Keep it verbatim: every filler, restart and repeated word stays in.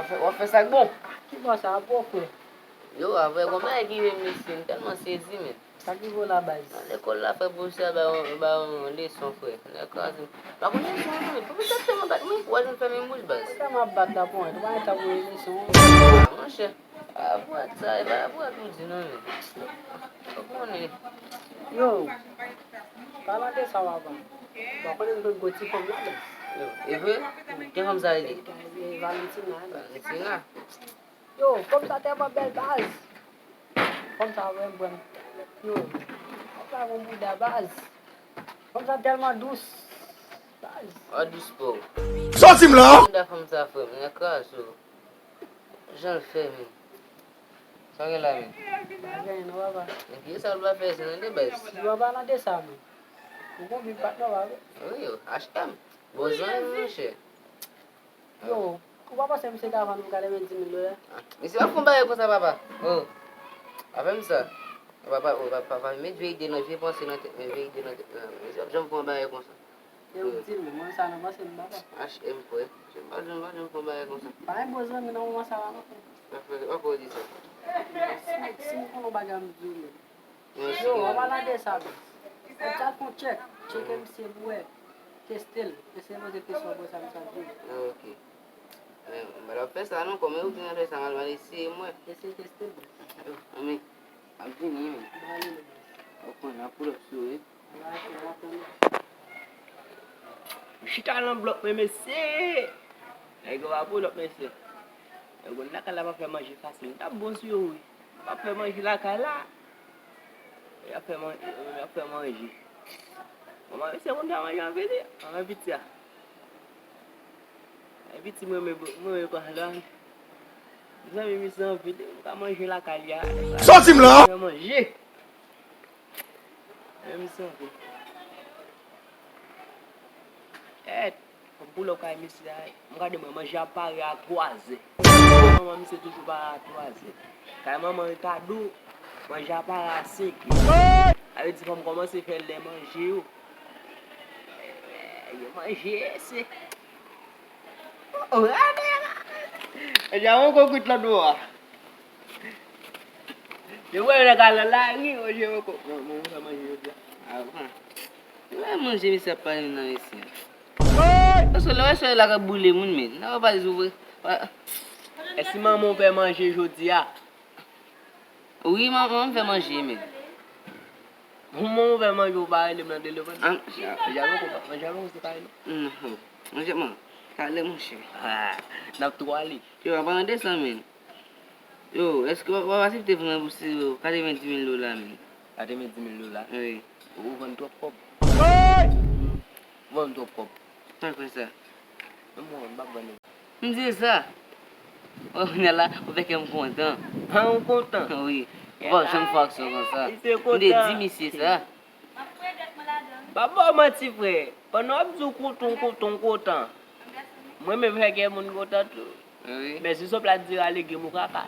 W ap fè sa k bon. Ki bò sa a, pwòp, frè? Yo, a vrè, gon bagay ki rive m, mesye, m tèlman sezi, men. Sa ki rive w la, baz? Nan lekòl la, frè, pwofesè a ba yon, ba yon leson, frè. Nèg kraze. Pa konn leson an, non, men. Pwofesè a tèlman bat mwen, pou wè m fèmen bouch, baz. Pwofesè m ap bat la pou mwen. Ou pa gen tan pou leson. Ah, monchè. A, pou wè sa, e pa pou wè tou di, non, men. Ou konnen. Yo, palan de sa, papa. Ou pa konnen m konn gwo ti fanm la, baz? Yo, e vre? Ki fanm sa rele? E Valentina, baz. Valentina? Yo, fanm sa tèlman bèl, baz. Fanm sa vrèman, yo, fanm sa gon bouda, baz. Fanm sa tèlman dous, baz. Ò, dous pou ou. Sòti m la! Bouda fanm sa, frè m, nèg kraze w. Jan l fè, men. Sa gen la, men? Pa gen anyen non, papa. Men kiyès sa l va fè, se nan de baz. Yo, an palan de sa, men. Ou konn vin patnè w, pa vre? Wi, yo, H M. Bon zanmi, monchè. Yo, ou pa panse misye ka vann m katrevenndis mil dola? Ah, misye pa fè yon bagay konsa, papa. Oh, pa fè m sa. Papa, oh, papa, papa, met vye ide nan, vye panse nan tèt mwen, vye ide nan tèt mwen. Misye pa janm fè yon bagay konsa. E ou di m, mwen sa nan panse m, papa. H M, frè. Misye pa janm, pa janm fè yon bagay konsa. Pa gen bon zanmi nan moman sa la, non. Pa fè, pa fè w di sa. Si, si m konnen yon bagay, m di w li. Yo, an palan de sa, baz. Fò w al fè yon tchèk. Tcheke misye pou wè. Teste l. Eseye poze kesyon pou wè sa misye ap di. Ah, ok. Men, m pa t ap fè sa non, kòm ou di m fè sa, m al, m al eseye m wè. Eseye teste l, baz. Yo, men, m ap vini, men. Ba li, baz. Ou konn, m ap pull up sou ou, wi. Ba li, m ap tann ou. M chita nan blòk, men mesye. Nèg yo pa pull up, mesye. Nèg yo lakay la pa fè manje fasil. M t ap bon sou yo, wi. Pa fè manje lakay la. Y ap fè man-, y ap fè manje. Manman, mesye, moun sa manje anpil, wi. Manman piti a. Ay, piti, mwen, mwen, mwen, mwen, la. Zanmi, misye anpil, wi. M ka manje lakay li a. Sòti m la! Fè manje. Ay, misye anpil. Èt. Fò m pull up kay misye a, m gade mwen, manje ap pare a twazè. Manman misye toujou pare a twazè. Kay manman Ricardo, manje ap pare a senk è. Sa vle di fò m kòmanse fè lè manje yo. Yo manje, se. Oh, oh, manje a poko kwit lòt bò a. Yo wè nèg a nan lari, manje poko. Bon, bon, mwen fè manje jodi a. Avan. Lè manje misye ap pale nan mesye. Paske lè w wè solèy la k ap boule moun, men. Nan w pa di vre. Èske manman w fè manje jodi a? Wi, manman m fè manje, men. Manman w fè manje, ou pa rele m nan telefòn? Ah, ja, ja, manje a poko se pale non. Non. Manje, man. Talè, monchè. Ah, n ap tou ale. Yo, an palan de sa, men. Yo, èske w, w ap aksepte vann pou si yo katrevenndis mil dola, men? Katrevenndis mil dola? Wi. Ou vann twòp kòb. Ou vann twòp kòb. Sa k fè sa? Mwen, mwen, m p ap vann. M di sa. Wè, kounye a la, ou fè kè m kontan. Ah, ou kontan? Wi. Ou p ap janm fè aksyon konsa. M te di misye sa. M ap ba w manti, frè. Pandan w ap di w kontan, w kontan, w kontan. Mwen menm fè kè moun kontan tou. Wi. Men si sòp la di rale gen mou kaka.